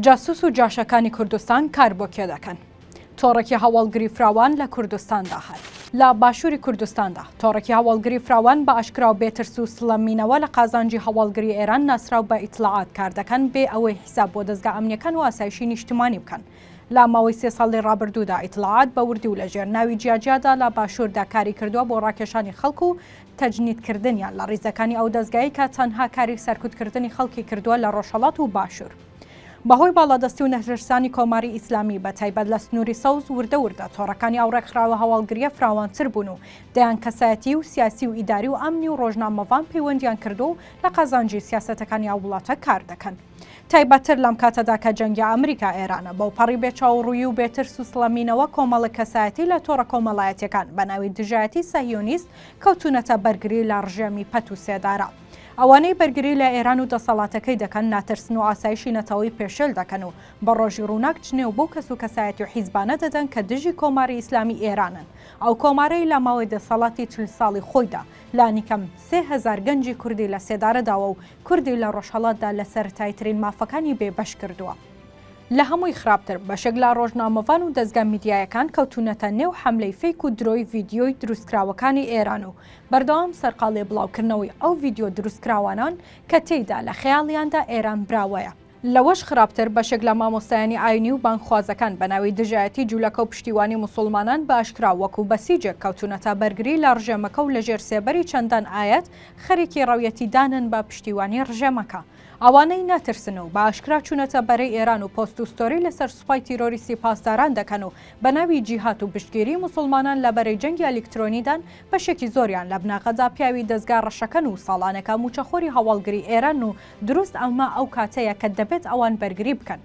جاسوس و جاشەکانی کوردستان کار بۆ کێ دەکەن؟ تۆڕێکی هەواڵگری فراوان لە کوردستاندا هەن. لە باشووری کوردستاندا تۆڕێکی هەواڵگری فراوان بە ئاشکرا و بێ ترس و سڵەمینەوە لە قازانجی هەواڵگری ئێران ناسراو بە ئیتڵاعات کار دەکەن بێ ئەوەی حیساب بۆ دەزگا ئەمنیەکان و ئاسایشی نیشتمانی بکەن. لە ماوەی سێ ساڵی ڕابردوودا ئیتڵاعات بە وردی و لەژێر ناوی جیاجیادا لە باشووردا کاری کردووە بۆ ڕاکێشانی خەڵک و تەجنیدکردنیان لە ڕیزەکانی ئەو دەزگایەی کە تەنها کاری سەرکوتکردنی خەڵکی کردووە لە ڕۆژهەڵات و باشوور. بەهۆی باڵادەستی و نەترسانی کۆماری ئیسلامی بە تایبەت لە سنووری سەوز وردە وردە تۆڕەکانی ئەو ڕێکخراوە هەواڵگرییە فراوانتر بوون و دەیان کەسایەتی و سیاسی و ئیداری و ئەمنی و ڕۆژنامەڤان پەیوەندیان کردووە و لە قازانجی سیاسەتەکانی ئەو وڵاتە کار دەکەن. تایبەتتر لەم کاتەدا کە جەنگی ئەمریکا ئێرانە، بەوپەڕی بێ چاووڕوویی و بێ ترس و سڵەمینەوە کۆمەڵێک کەسایەتی لە تۆڕە کۆمەڵایەتیەکان بە ناوی دژایەتی سەهیۆنیست کەوتوونەتە بەرگری لە ڕژێمی پەت و سێدارە. ئەوانەی بەرگری لە ئێران و دەسەڵاتەکەی دەکەن ناترسن و ئاسایشی نەتەوەیی پێشێل دەکەن و بە ڕۆژی ڕووناک جنێو بەو کەس و کەسایەتی و حیزبانە دەدەن کە دژی کۆماری ئیسلامی ئێرانن، ئەو کۆمارەی لە ماوەی دەسەڵاتی 40 ساڵی خۆیدا لانیکەم 3000 گەنجی کوردی لە سێدارە داوە و کوردی لە ڕۆژهەڵاتدا لە سەرەتاییترین مافەکانی بێ بەش کردووە. لە هەمووی خراپتر بەشێک لە ڕۆژنامەڤان و دەزگا میدیایەکان کەوتوونەتە نێو حەملەی fake و درۆی ڤیدیۆی دروستکراوەکانی ئێران و بەردەوام سەرقاڵی بڵاوکردنەوەی ئەو ڤیدیۆ دروستکراوانەن کە تێیدا لە خەیاڵیاندا ئێران براوەیە. لەوەش خراپتر بەشێک لە مامۆستایانی ئاینی و بانگخوازەکان بە ناوی دژایەتی جولەکە و پشتیوانی موسوڵمانان بە ئاشکرا وەکو بەسیجێک کەوتوونەتە بەرگری لە ڕژێمەکە و لەژێر سێبەری چەندان ئایەت خەریکی ڕەویەتیدانن بە پشتیوانی ڕژێمەکە. ئەوانەی ناترسن و بە ئاشکرا چوونەتە بەرەی ئێران و پۆست و ستۆری لەسەر سوپای تیرۆریستی پاسداران دەکەن و بە ناوی جیهاد و پشتگیری موسوڵمانان لە بەرەی جەنگی ئەلیکترۆنیدان بەشێکی زۆریان لە بناغەدا پیاوی دەزگا ڕەشەکەن و ساڵانێکە مووچەخۆری هەواڵگری ئێرانن و دروست ئەمە ئەو کاتەیە کە دەبێت ئەوان بەرگری بکەن.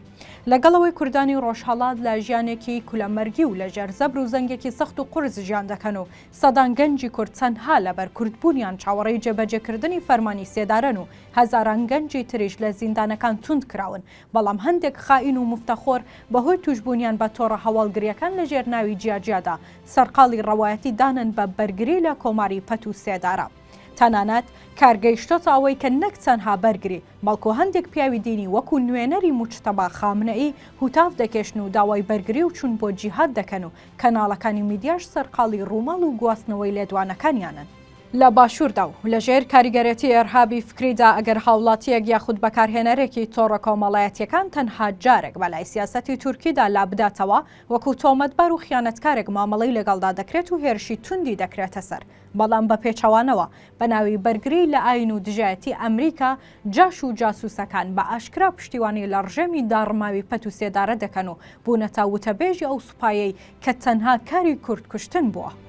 لەگەڵ ئەوەی کوردانی ڕۆژهەڵات لە ژیانێکی کولەمەرگی و لەژێر زەبر و زەنگێکی سەخت و قورس ژیان دەکەن و سەدان گەنجی کورد تەنها لەبەر کوردبوونیان چاوەڕێی جێبەجێکردنی فەرمانی سێدارەن و هەزاران گەنجی تریش لە زیندانەکان توند کراون، بەڵام هەندێک خائین و مفتەخۆر بەهۆی تووشبوونیان بە تۆڕە هەواڵگرییەکان لەژێر ناوی جیاجیادا سەرقاڵی ڕەوایەتی دانن بە بەرگری لە کۆماری پەت و سێدارە. تەنانەت کار گەیشتۆتە ئەوەی کە نەک تەنها بەرگری، بەڵکو هەندێک پیاوی دینی وەکو نوێنەری موجتەبا خامنەئی هوتاف دەکێشن و داوای بەرگری و چوون بۆ جیهاد دەکەن و کەناڵەکانی میدیاش سەرقاڵی ڕووماڵ و گواستنەوەی لێدوانەکانیانن. لە باشووردا و لەژێر کاریگەرێتی ئێرهابی فکریدا ئەگەر هاوڵاتییەک یاخود بەکارهێنەرێکی تۆڕە کۆمەڵایەتییەکان تەنها جارێک بەلای سیاسەتی تورکیدا لابداتەوە وەکو تۆمەتبار و خیانەتکارێک مامەڵەی لەگەڵدا دەکرێت و هێرشی توندی دەکرێتە سەر بەڵام بە پێچەوانەوە بە ناوی بەرگری لە ئاین و دژایەتی ئەمریکا جاش و جاسوسەکان بە ئاشکرا پشتیوانی لە ڕژێمی داڕماوی پەت و سێدارە دەکەن و بوونەتە وتەبێژی ئەو سوپایەی کە تەنها کاری کورد کوشتن بووە.